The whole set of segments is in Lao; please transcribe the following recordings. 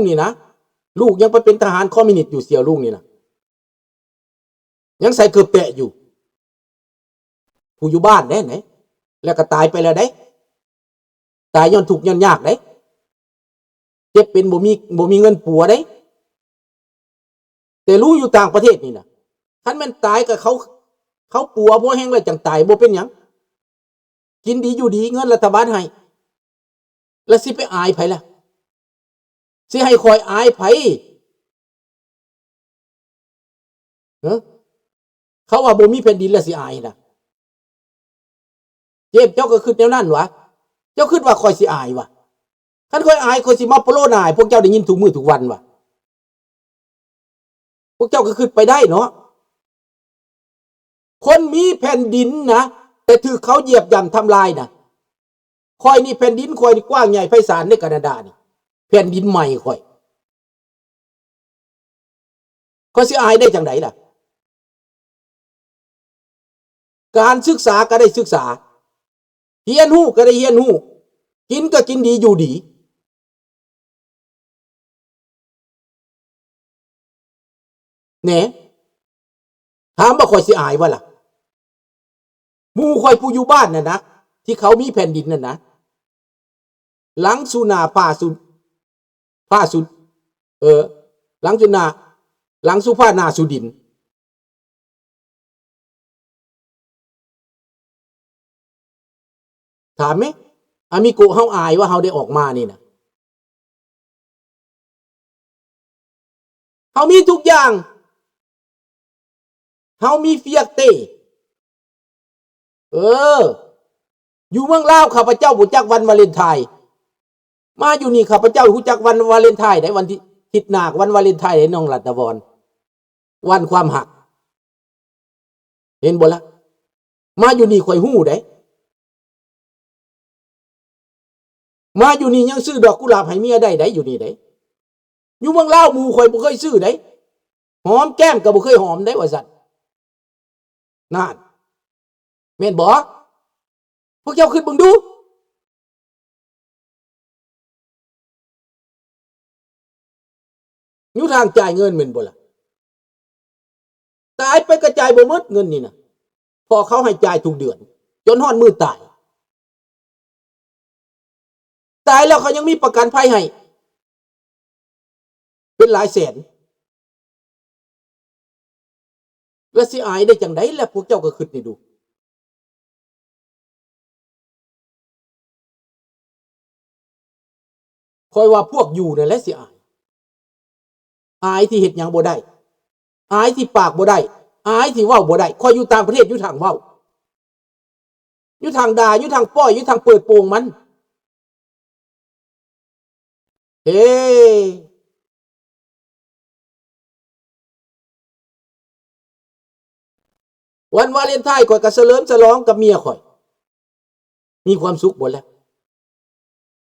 ນີ້ນະ ລູກຍັງໄປເປັນທະຫານຄອມມິວນິດຢູ່ ສ່ຽວລຸງນີ້ນະ ຍັງໃສ່ເກີບແຕະຢູ່. ຜູ້ຢູ່ບ້ານເດ້ ແລ້ວກໍຕາຍໄປແລ້ວເດ້ ຕາຍຍ້ອນທຸກຍ້ອນຍາກເດ້ ເຈັບເປັນບໍ່ມີ ບໍ່ມີເງິນປົວເດ້. ແຕ່ລຸງຢູ່ຕ່າງປະເທດນີ້ນະ ຄັນແມ່ນຕາຍກໍເຂົາ ເຂົາປົວພໍແຮງແລ້ວຈັ່ງຕາຍ ບໍ່ເປັນຫຍັງ ກິນດີຢູ່ດີ ເງິນລັດຖະບານໃຫ້ ແລ້ວຊິໄປອາຍໃຜລະ? ຊິໃຫ້ຂ້ອຍອາຍໃຜ? ເອີ ເຂົາວ່າບໍ່ມີແຜ່ນດິນແລ້ວຊິອາຍນະ. ເຈມ ເຈົ້າກໍຄິດແນວນັ້ນຫວາ? ເຈົ້າຄິດວ່າຂ້ອຍຊິອາຍຫວາ? ຄັນຂ້ອຍອາຍ ຂ້ອຍຊິມາໂປໂລໜ້າໃຫ້ພວກເຈົ້າໄດ້ຍິນທຸກມື້ທຸກວັນຫວາ? ພວກເຈົ້າກໍຄິດໄປໄດ້ເນາະ. ຄົນມີແຜ່ນດິນນະ ແຕ່ຖືກເຂົາຢຽບຢ່ຳທຳລາຍນະ. ຂ້ອຍນີ້ແຜ່ນດິນຂ້ອຍນີ້ກວ້າງໃຫຍ່ໄພສານເດ້ ການາດານີ້ ແຜ່ນດິນໃໝ່ຂ້ອຍ ຂ້ອຍຊິອາຍໄດ້ຈັ່ງໃດລະ? ການສຶກສາກໍໄດ້ສຶກສາ ຮຽນຮູ້ກໍໄດ້ຮຽນຮູ້ ກິນກໍກິນດີຢູ່ດີ. ແນ່ ຖາມວ່າຂ້ອຍຊິອາຍບໍ່ລະ? ໝູ່ຂ້ອຍຜູ້ຢູ່ບ້ານນັ້ນນະ ທີ່ເຂົາມີແຜ່ນດິນນັ້ນນະ ຫຼັງສຸໜ້າຜ້າສຸ ຜ້າສຸ ເອີ ຫຼັງສຸໜ້າ ຫຼັງສຸຜ້າໜ້າສຸດິນ. ຖາມແມ ອາມິໂກະ ເຮົາອາຍວ່າເຮົາໄດ້ອອກມານີ້ນະ. ເຮົາມີທຸກຢ່າງ ເຮົາມີຟຽກເຕ້. ເອີ ຢູ່ເມືອງລາວ ຂ້າພະເຈົ້າຮູ້ຈັກວັນວາເລັນທາຍ ມາຢູ່ນີ້ ຂ້າພະເຈົ້າຮູ້ຈັກວັນວາເລັນທາຍໃດ໋ ວັນທີ່ ທິດໜ້າວັນວາເລັນທາຍໃດ໋ ນ້ອງລັດນະວອນ ວັນຄວາມຮັກ ເຫັນບໍ່ລະ? ມາຢູ່ນີ້ຂ້ອຍຮູ້ໃດ໋ ມາຢູ່ນີ້ຍັງຊື້ດອກກຸຫຼາບໃຫ້ເມຍໄດ້ໃດ໋ ຢູ່ນີ້ໃດ໋. ຢູ່ເມືອງລາວໝູ່ຂ້ອຍບໍ່ເຄີຍຊື້ໃດ໋ ຫອມແກ້ມກໍບໍ່ເຄີຍຫອມໃດ໋ ວ່າຊັ້ນ. ນັ້ນ ແມ່ນບໍ່? ພວກເຈົ້າຄິດເບິ່ງດູ. ຢູ່ທາງຈ່າຍເງິນແມ່ນບໍ່ລະ? ຕາຍໄປກໍຈ່າຍບໍ່ໝົດເງິນນີ້ນະ ເພາະເຂົາໃຫ້ຈ່າຍທຸກເດືອນ ຈົນຮອດມື້ຕາຍ. ຕາຍແລ້ວເຂົາຍັງມີປະກັນໄພໃຫ້ເປັນຫຼາຍແສນ. ແລ້ວຊິອາຍໄດ້ຈັ່ງໃດລະ? ພວກເຈົ້າກໍຄິດນີ້ດູ. ຂ້ອຍວ່າພວກຢູ່ນັ້ນແຫຼະຊິອາຍ. ອາຍທີ່ເຮັດຫຍັງບໍ່ໄດ້. ອາຍທີ່ປາກບໍ່ໄດ້. ອາຍທີ່ເວົ້າບໍ່ໄດ້. ຂ້ອຍຢູ່ຕ່າງປະເທດ ຢູ່ທາງເວົ້າ. ຢູ່ທາງດ່າ. ຢູ່ທາງປ່ອຍ. ຢູ່ທາງເປີດໂປງມັນ. ເອີ ວັນວາເລັນທາຍຂ້ອຍກໍສະເຫຼີມສະຫຼອງກັບເມຍຂ້ອຍ ມີຄວາມສຸກບໍ່ລະ?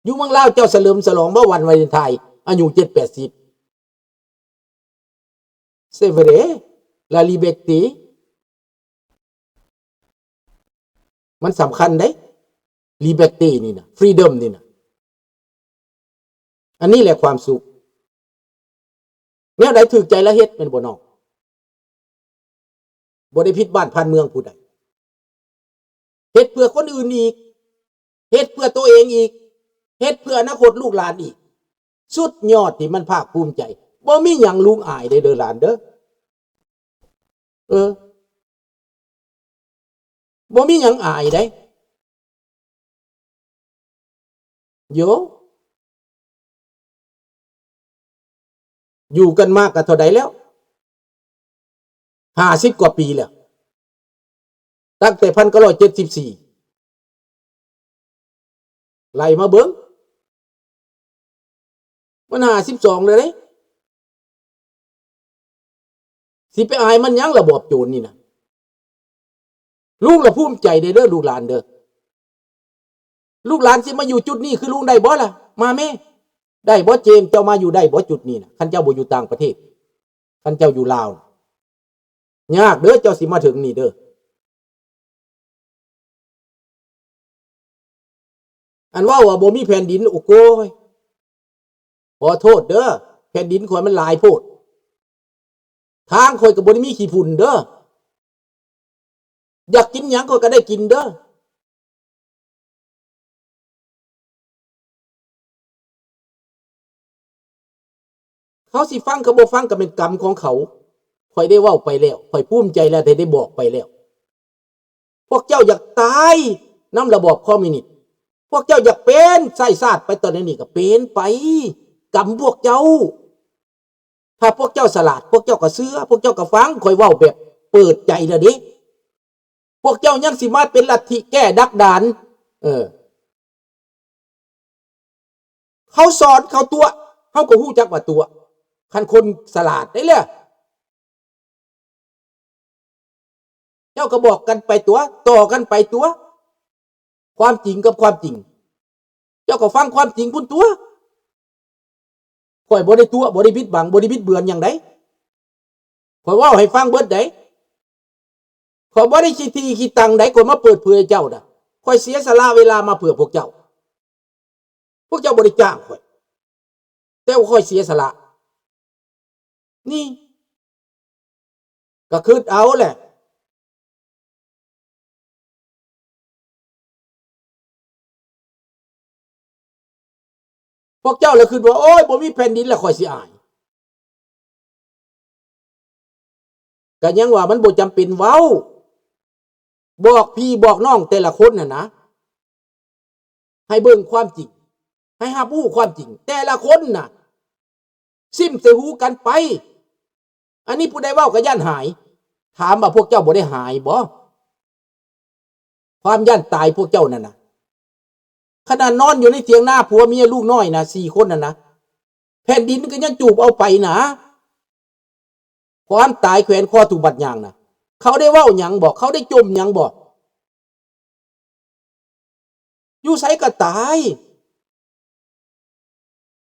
ຢູ່ເມືອງລາວເຈົ້າສະເຫຼີມສະຫຼອງບໍ່ວັນວາເລັນທາຍອາຍຸເຈັດແປດສິບ? C'est vrai, la liberté ມັນສຳຄັນເດ້ liberté ນີ້ນະ freedom ນີ້ນະ. ອັນນີ້ແຫຼະຄວາມສຸກ. ແນວໃດຖືກໃຈລະເຮັດແມ່ນບໍ່ນ້ອງ? ບໍ່ໄດ້ຜິດບ້ານຜ່ານເມືອງຜູ້ໃດ. ເຮັດເພື່ອຄົນອື່ນອີກ. ເຮັດເພື່ອໂຕເອງອີກ. ເຮັດເພື່ອອະນາຄົດລູກຫຼານອີກ. ສຸດຍອດທີ່ມັນພາກພູມໃຈ. ບໍ່ມີຫຍັງລຸງອາຍເດ້ ເດີຫຼານເດີ. ເອີ ບໍ່ມີຫຍັງອາຍເດ້. ໂຢ ຢູ່ກັນມາກໍເທົ່າໃດແລ້ວ? ຫ້າສິບກວ່າປີແລ້ວ. ຕັ້ງແຕ່ພັນເກົ້າຮ້ອຍເຈັດສິບສີ່ ໄລ່ມາເບິ່ງ ມັນຫ້າສິບສອງແລ້ວເດ້. ຊິໄປອາຍມັນຫຍັງລະບອບໂຈນນີ້ນະ? ລຸງລະພູມໃຈເດ້ ເດີລູກຫຼານເດີ. ລູກຫຼານຊິມາຢູ່ຈຸດນີ້ຄືລຸງໄດ້ບໍ່ລະ? ມາແມ້. ໄດ້ບໍ່ເຈມ? ເຈົ້າມາຢູ່ໄດ້ບໍ່ຈຸດນີ້ນະ? ຄັນເຈົ້າບໍ່ຢູ່ຕ່າງປະເທດ, ຄັນເຈົ້າຢູ່ລາວນະ, ຍາກເດີ ເຈົ້າຊິມາເຖິງນີ້ເດີ. ອັນເວົ້າວ່າບໍ່ມີແຜ່ນດິນ ໂອ້ໂກຍ ຂໍໂທດເດີ ແຜ່ນດິນຂ້ອຍມັນຫຼາຍໂພດ. ທາງຂ້ອຍກໍບໍ່ໄດ້ມີຂີ້ຝຸ່ນເດີ. ຢາກກິນຫຍັງຂ້ອຍກໍໄດ້ກິນເດີ. ເຂົາຊິຟັງກັບບໍ່ຟັງກໍແມ່ນກຳຂອງເຂົາ. ຂ້ອຍໄດ້ເວົ້າໄປແລ້ວ, ຂ້ອຍພູມໃຈແລ້ວທີ່ໄດ້ບອກໄປແລ້ວ. ພວກເຈົ້າຢາກຕາຍນຳລະບອບຄອມມິວນິດ, ພວກເຈົ້າຢາກເປັນຊາຍຊາດໄປຕອນນີ້ກໍເປັນໄປ, ກຳພວກເຈົ້າ. ຖ້າພວກເຈົ້າສະຫຼາດ, ພວກເຈົ້າກໍເຊື່ອ, ພວກເຈົ້າກໍຟັງ, ຂ້ອຍເວົ້າແບບເປີດໃຈແລ້ວເດ້. ພວກເຈົ້າຍັງຊິມາເປັນລັດທິແກ້ດັກດານ. ເອີ ເຂົາສອນເຂົາຕົວະ, ເຮົາກໍຮູ້ຈັກວ່າຕົວະ. ຄັນຄົນສະຫຼາດໄດ້ແຫຼະ, ເຈົ້າກໍບອກກັນໄປຕົວະ, ຕໍ່ກັນໄປຕົວະ, ຄວາມຈິງກັບຄວາມຈິງ. ເຈົ້າກໍຟັງຄວາມຈິງພຸ້ນຕົວະ. ຂ້ອຍບໍ່ໄດ້ຕົວະ, ບໍ່ໄດ້ບິດບັງ, ບໍ່ໄດ້ບິດເບືອນຫຍັງໃດ. ຂ້ອຍເວົ້າໃຫ້ຟັງເບິດໃດ. ຂ້ອຍບໍ່ໄດ້ຂີ້ຖີ່ຂີ້ຕັງໃດ, ຂ້ອຍມາເປີດເຜີຍໃຫ້ເຈົ້ານະ. ຂ້ອຍເສຍສະຫຼະເວລາມາເພື່ອພວກເຈົ້າ. ພວກເຈົ້າບໍ່ໄດ້ຈ້າງຂ້ອຍ, ແຕ່ວ່າຂ້ອຍເສຍສະຫຼະ. ນີ້ ກໍຄິດເອົາແຫຼະ. ພວກເຈົ້າລະຄິດວ່າ ໂອ້ຍ ບໍ່ມີແຜ່ນດິນລະຂ້ອຍຊິອາຍ. ກໍຍັງວ່າມັນບໍ່ຈຳເປັນເວົ້າ. ບອກພີ່ບອກນ້ອງແຕ່ລະຄົນຫັ້ນນະ ໃຫ້ເບິ່ງຄວາມຈິງ, ໃຫ້ຮັບຮູ້ຄວາມຈິງ. ແຕ່ລະຄົນນະ ຊິມໃສ່ຫູກັນໄປ. ອັນນີ້ຜູ້ໃດເວົ້າກໍຢ້ານຫາຍ. ຖາມວ່າພວກເຈົ້າບໍ່ໄດ້ຫາຍບໍ່? ຄວາມຢ້ານຕາຍພວກເຈົ້ານັ້ນນະ, ຂະໜາດນອນຢູ່ໃນຖຽງນາ ຜົວເມຍລູກນ້ອຍນະ ສີ່ຄົນນັ້ນນະ, ແຜ່ນດິນກໍຍັງຈູບເອົາໄປນະ. ຄວາມຕາຍແຂວນຄໍທຸກບັດຍ່າງນະ, ເຂົາໄດ້ເວົ້າຫຍັງບໍ່? ເຂົາໄດ້ຈົ່ມຫຍັງບໍ່? ຢູ່ໃສກໍຕາຍ.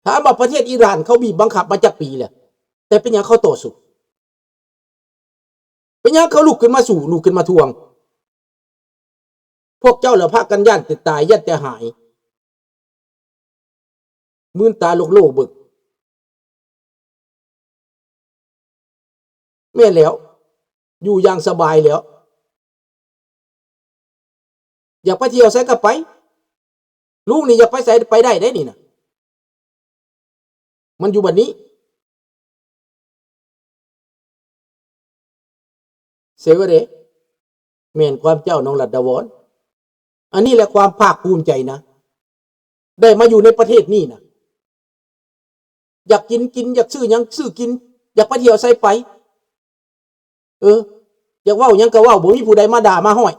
ຖາມວ່າປະເທດອີຣານເຂົາບີບບັງຄັບມາຈັກປີແລ້ວ, ແຕ່ເປັນຫຍັງເຂົາຕໍ່ສູ້? ເປັນຫຍັງເຂົາລຸກຂຶ້ນມາສູ້, ລຸກຂຶ້ນມາທວງ? ພວກເຈົ້າລະພາກັນຢ້ານແຕ່ຕາຍ, ຢ້ານແຕ່ຫາຍ. ມືນຕາໂລກໂລເບິ່ງ. ແມ່ນແລ້ວ, ຢູ່ຢ່າງສະບາຍແລ້ວ. ຢາກໄປທ່ຽວໃສກໍໄປ. ລຸງນີ້ຢາກໄປໃສໄປໄດ້ເດ້ນີ້ນະ. ມັນຢູ່ບັດນີ້. ເຊວະເດ ແມ່ນຄວາມເຈົ້າ ນ້ອງລັດດາວອນ. ອັນນີ້ແຫຼະຄວາມພາກພູມໃຈນະ, ໄດ້ມາຢູ່ໃນປະເທດນີ້ນະ. ຢາກກິນກິນ, ຢາກຊື້ຫຍັງຊື້ກິນ, ຢາກໄປທ່ຽວໃສໄປ. ເອີ ຢາກເວົ້າຫຍັງກໍເວົ້າ, ບໍ່ມີຜູ້ໃດມາດ່າມາຮ້ອຍ.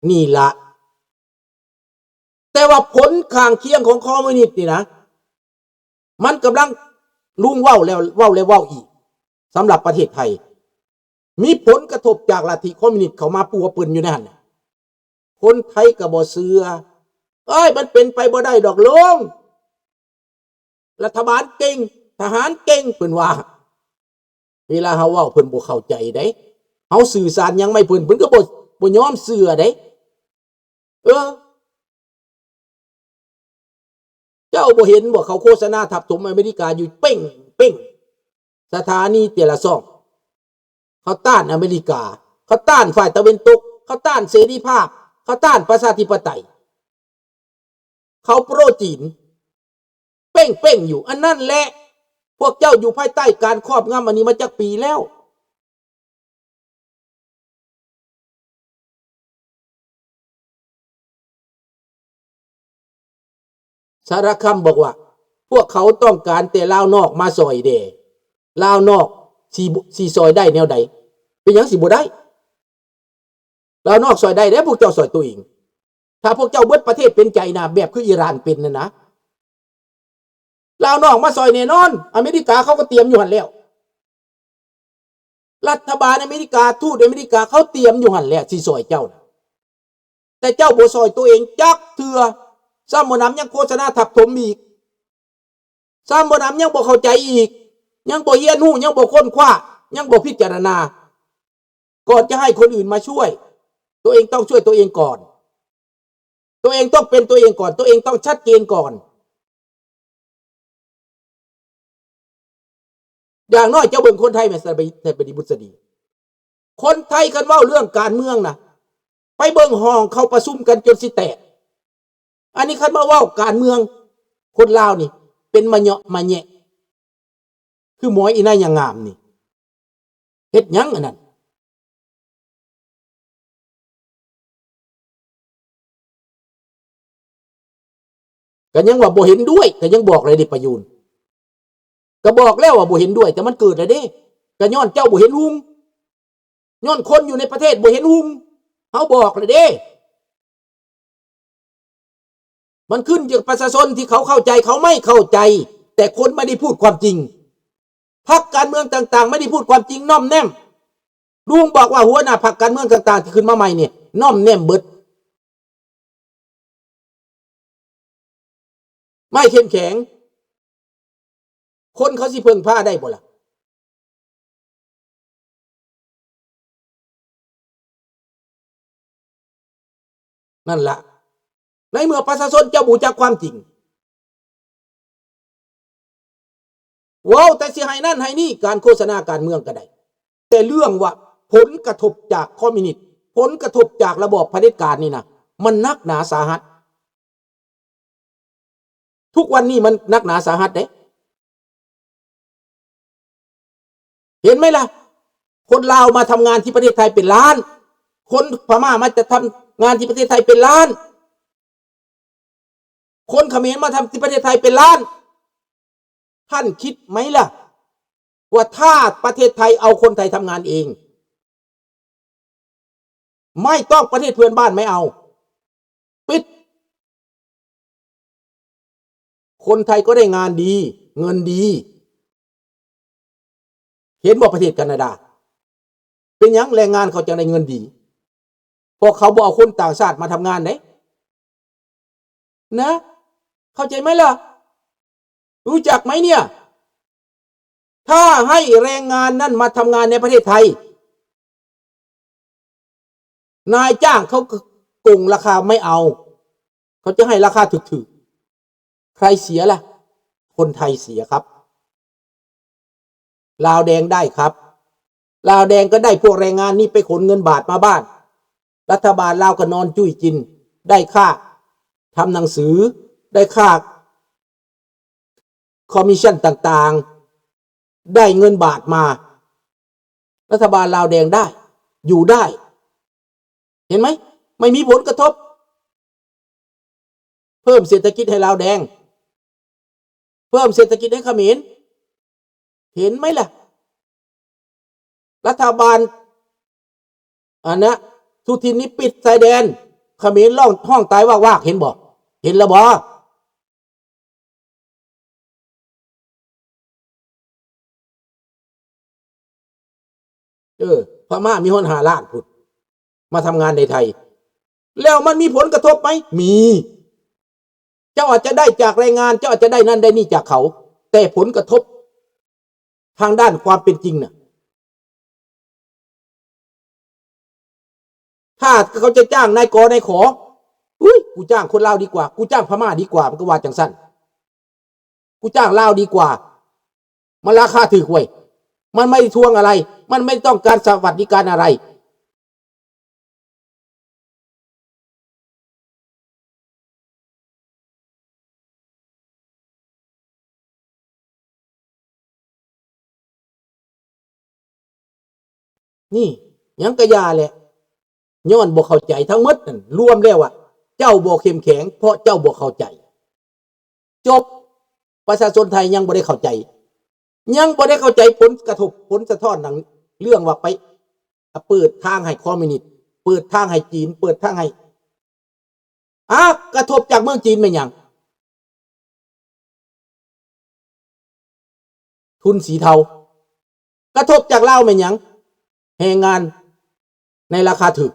ນີ້ລະ. ແຕ່ວ່າຜົນຂ້າງຄຽງຂອງຄອມມິວນິດນີ້ນະ, ມັນກຳລັງ, ລຸງເວົ້າແລ້ວເວົ້າແລ້ວເວົ້າອີກ, ສຳລັບປະເທດໄທ ມີຜົນກະທົບຈາກລັດທິຄອມມິວນິດເຂົ້າມາປົວເປິ້ນຢູ່ໃນຫັ້ນ. ຄົນໄທກໍບໍ່ເຊື່ອ. ເອີຍ ມັນເປັນໄປບໍ່ໄດ້ດອກລຸງ. ລັດຖະບານເກັ່ງ, ທະຫານເກັ່ງ, ເພິ່ນວ່າ. ເວລາເຮົາເວົ້າເພິ່ນບໍ່ເຂົ້າໃຈເດ້. ເຮົາສື່ສານຫຍັງມາໃຫ້ເພິ່ນ, ເພິ່ນກໍບໍ່, ບໍ່ຍອມເຊື່ອເດ້. ເອີ ເຈົ້າບໍ່ເຫັນບໍ່ ເຂົາໂຄສະນາທັບຖົມອາເມລິກາຢູ່ເປັ້ງໆ ສະຖານີແຕ່ລະຊ່ອງ. ເຂົາຕ້ານອາເມລິກາ, ເຂົາຕ້ານຝ່າຍຕາເວັນຕົກ, ເຂົາຕ້ານເສລີພາບ, ເຂົາຕ້ານປະຊາທິປະໄຕ, ເຂົາໂປຣຈີນ, ເປັ້ງໆຢູ່. ອັນນັ້ນແຫຼະ, ພວກເຈົ້າຢູ່ພາຍໃຕ້ການຄອບງຳອັນນີ້ມາຈັກປີແລ້ວ? ສາລະຄຳບອກວ່າ ພວກເຂົາຕ້ອງການແຕ່ລາວນອກມາຊ່ອຍແດ່, ລາວນອກຊິ, ຊິຊ່ອຍໄດ້ແນວໃດ? ເປັນຫຍັງຊິບໍ່ໄດ້? ລາວນອກຊ່ອຍໄດ້ເດ້, ພວກເຈົ້າຊ່ອຍຕົວເອງ. ຖ້າພວກເຈົ້າເບິດປະເທດເປັນໃຈນະ, ແບບຄືອີຣານເປັນນັ້ນນະ, ລາວນອກມາຊ່ອຍແນ່ນອນ. ອາເມລິກາເຂົາກໍຕຽມຢູ່ຫັ້ນແລ້ວ. ລັດຖະບານອາເມລິກາ, ທູດອາເມລິກາເຂົາຕຽມຢູ່ຫັ້ນແຫຼະ ຊິຊ່ອຍເຈົ້ານະ, ແຕ່ເຈົ້າບໍ່ຊ່ອຍຕົວເອງຈັກເທື່ອ. ຊ້ຳບໍ່ໜຳຍັງໂຄສະນາທັບຖົມອີກ, ຊ້ຳບໍ່ໜຳຍັງບໍ່ເຂົ້າໃຈອີກ, ຍັງບໍ່ຮຽນຮູ້, ຍັງບໍ່ຄົ້ນຄວ້າ, ຍັງບໍ່ພິຈາລະນາ. ກ່ອນຈະໃຫ້ຄົນອື່ນມາຊ່ວຍ, ຕົວເອງຕ້ອງຊ່ວຍຕົວເອງກ່ອນ. ຕົວເອງຕ້ອງເປັນຕົວເອງກ່ອນ, ຕົວເອງຕ້ອງຊັດເຈນກ່ອນ. ຢ່າງໜ້ອຍເຈົ້າເບິ່ງຄົນໄທແມ່ນ ສະບາຍ ສະບາຍດີບຸດສະດີ. ຄົນໄທຄັນເວົ້າເລື່ອງການເມືອງນະ ໄປເບິ່ງຫ້ອງເຂົາປະຊຸມກັນຈົນຊິແຕກ. ອັນນີ້ຄັນມາເວົ້າການເມືອງ ຄົນລາວນີ້ເປັນມະເຍາະມະແຍະ ຄືໝອຍອີນາຍຍາງງາມນີ້ ເຮັດຫຍັງອັນນັ້ນ? ກໍຍັງວ່າບໍ່ເຫັນດ້ວຍ ກໍຍັງບອກແລ້ວເດ້ປະຢູນ ກໍບອກແລ້ວວ່າບໍ່ເຫັນດ້ວຍ ແຕ່ມັນເກີດແລ້ວເດ້ ກໍຍ້ອນເຈົ້າບໍ່ເຫັນຮຸ່ງ ຍ້ອນຄົນຢູ່ໃນປະເທດບໍ່ເຫັນຮຸ່ງ ເຮົາບອກແລ້ວເດ້. ມັນຂຶ້ນຢູ່ກັບປະຊາຊົນທີ່ເຂົາເຂົ້າໃຈ ເຂົາໄມ່ເຂົ້າໃຈ ແຕ່ຄົນໄມ່ໄດ້ພູດຄວາມຈິງ. ພັກການເມືອງຕ່າງໆໄມ່ໄດ້ພູດຄວາມຈິງ ນ້ອມແນມ. ລຸງບອກວ່າຫົວໜ້າພັກການເມືອງຕ່າງໆທີ່ຂຶ້ນມາໃໝ່ນີ້ ນ້ອມແນມເບິດ. ໄມ້ເຂັ້ມແຂງ ຄົນເຂົາຊິເພິ່ງພາໄດ້ບໍ່ລະ? ນັ້ນລະ ໃນເມື່ອປະຊາຊົນເຈົ້າບໍ່ຮູ້ຈັກຄວາມຈິງ ເວົ້າແຕ່ຊິໃຫ້ນັ້ນໃຫ້ນີ້ ການໂຄສະນາການເມືອງກໍໄດ້ ແຕ່ເລື່ອງວ່າຜົນກະທົບຈາກຄອມມິວນິດ ຜົນກະທົບຈາກລະບອບຜະເດັດການນີ້ນະ ມັນໜັກໜາສາຫັດ. ທຸກວັນນີ້ມັນໜັກໜາສາຫັດເດ້ ເຫັນໄໝລະ? ຄົນລາວມາທຳງານທີ່ປະເທດໄທເປັນລ້ານ ຄົນພະມ້າມາຈະທຳງານທີ່ປະເທດໄທເປັນລ້ານ ຄົນຂະເໝນມາທຳທີ່ປະເທດໄທເປັນລ້ານ. ທ່ານຄິດໄໝລະ ວ່າຖ້າປະເທດໄທເອົາຄົນໄທທຳງານເອງ ໄມ່ຕ້ອງປະເທດເພື່ອນບ້ານໄມ່ເອົາ ປິດ ຄົນໄທກໍໄດ້ງານດີ ເງິນດີ. ເຫັນບໍ່ປະເທດການາດາ ເປັນຫຍັງແຮງງານເຂົາຈັ່ງໄດ້ເງິນດີ? ເພາະເຂົາບໍ່ເອົາຄົນຕ່າງຊາດມາທຳງານເດ້ ນະ ເຂົ້າໃຈໄໝລະ? ຮູ້ຈັກໄໝເນຍ? ຖ້າໃຫ້ແຮງງານນັ້ນມາທຳງານໃນປະເທດໄທ ນາຍຈ້າງເຂົາກໍໂກງລາຄາໄມ່ເອົາ ເຂົາຈະໃຫ້ລາຄາຖືກໆ. ໃຄເສຍລະ? ຄົນໄທເສຍຄັບ. ລາວແດງໄດ້ຄັບ. ລາວແດງກໍໄດ້ພວກແຮງງານນີ້ໄປຂົນເງິນບາດມາບ້ານ. ລັດຖະບານລາວກໍນອນຈຸ້ຍກິນ ໄດ້ຄ່າທຳໜັງສື ໄດ້ຄ່າຄອມມິດຊັນຕ່າງໆ ໄດ້ເງິນບາດມາ. ລັດຖະບານລາວແດງໄດ້ ຢູ່ໄດ້. ເຫັນໄໝ? ໄມ່ມີຜົນກະທົບ. ເພີ່ມເສດຖະກິດໃຫ້ລາວແດງ ເພີ່ມເສດຖະກິດໃຫ້ຂະເໝນ. ເຫັນໄໝລະ? ລັດຖະບານ ອັນນະ ສຸທິນນີ້ປິດຊາຍແດນ ຂະເໝນຮ້ອງ ຮ້ອງຕາຍວາກໆ ເຫັນບໍ່? ເຫັນລະບໍ່? ເອີ ພະມ້າມີຮອດຫ້າລ້ານພຸ້ນ ມາທຳງານໃນໄທ ແລ້ວມັນມີຜົນກະທົບໄໝ? ມີ. ເຈົ້າອາດຈະໄດ້ຈາກແຮງງານ ເຈົ້າອາດຈະໄດ້ນັ້ນໄດ້ນີ້ຈາກເຂົາ ແຕ່ຜົນກະທົບທາງດ້ານຄວາມເປັນຈິງນະ ຖ້າເຂົາຈະຈ້າງນາຍ ກ ນາຍ ຂ ອຸ້ຍ ກູຈ້າງຄົນລາວດີກວ່າ ກູຈ້າງພະມ້າດີກວ່າ ມັນກໍວ່າຈັ່ງຊັ້ນ. ກູຈ້າງລາວດີກວ່າ ມັນລາຄາຖືກເວີຍ ມັນໄມ່ໄດ້ທວງອະໄລ ມັນໄມ່ຕ້ອງການສະຫວັດດີການອະໄລ. ນີ້ ຫຍັງກະຢ່າແຫຼະ ຍ້ອນບໍ່ເຂົ້າໃຈທັງໝົດນັ້ນ ລວມແລ້ວອະ ເຈົ້າບໍ່ເຂັ້ມແຂງ ເພາະເຈົ້າບໍ່ເຂົ້າໃຈ. ຈົບ. ປະຊາຊົນໄທຍັງບໍ່ໄດ້ເຂົ້າໃຈ ຍັງບໍ່ໄດ້ເຂົ້າໃຈຜົນກະທົບ ຜົນສະທ້ອນທາງເລື່ອງວ່າໄປ ເປີດທາງໃຫ້ຄອມມິວນິດ ເປີດທາງໃຫ້ຈີນ ເປີດທາງໃຫ້ ອາ ກະທົບຈາກເມືອງຈີນແມ່ນຫຍັງ? ທຶນສີເທົາ. ກະທົບຈາກລາວແມ່ນຫຍັງ? ແຮງງານໃນລາຄາຖືກ.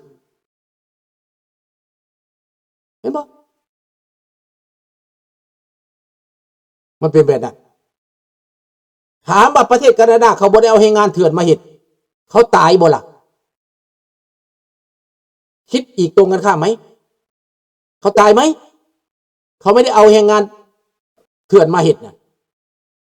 ເຫັນບໍ່? ມັນເປັນແບບນັ້ນ. ຖາມວ່າປະເທດການາດາເຂົາບໍ່ໄດ້ເອົາແຮງງານເຖື່ອນມາເຮັດ ເຂົາຕາຍບໍ່ລະ? ຄິດອີກຕົງກັນຂ້າມໄໝ? ເຂົາຕາຍໄໝ? ເຂົາໄມ່ໄດ້ເອົາແຮງງານເຖື່ອນມາເຮັດນະ.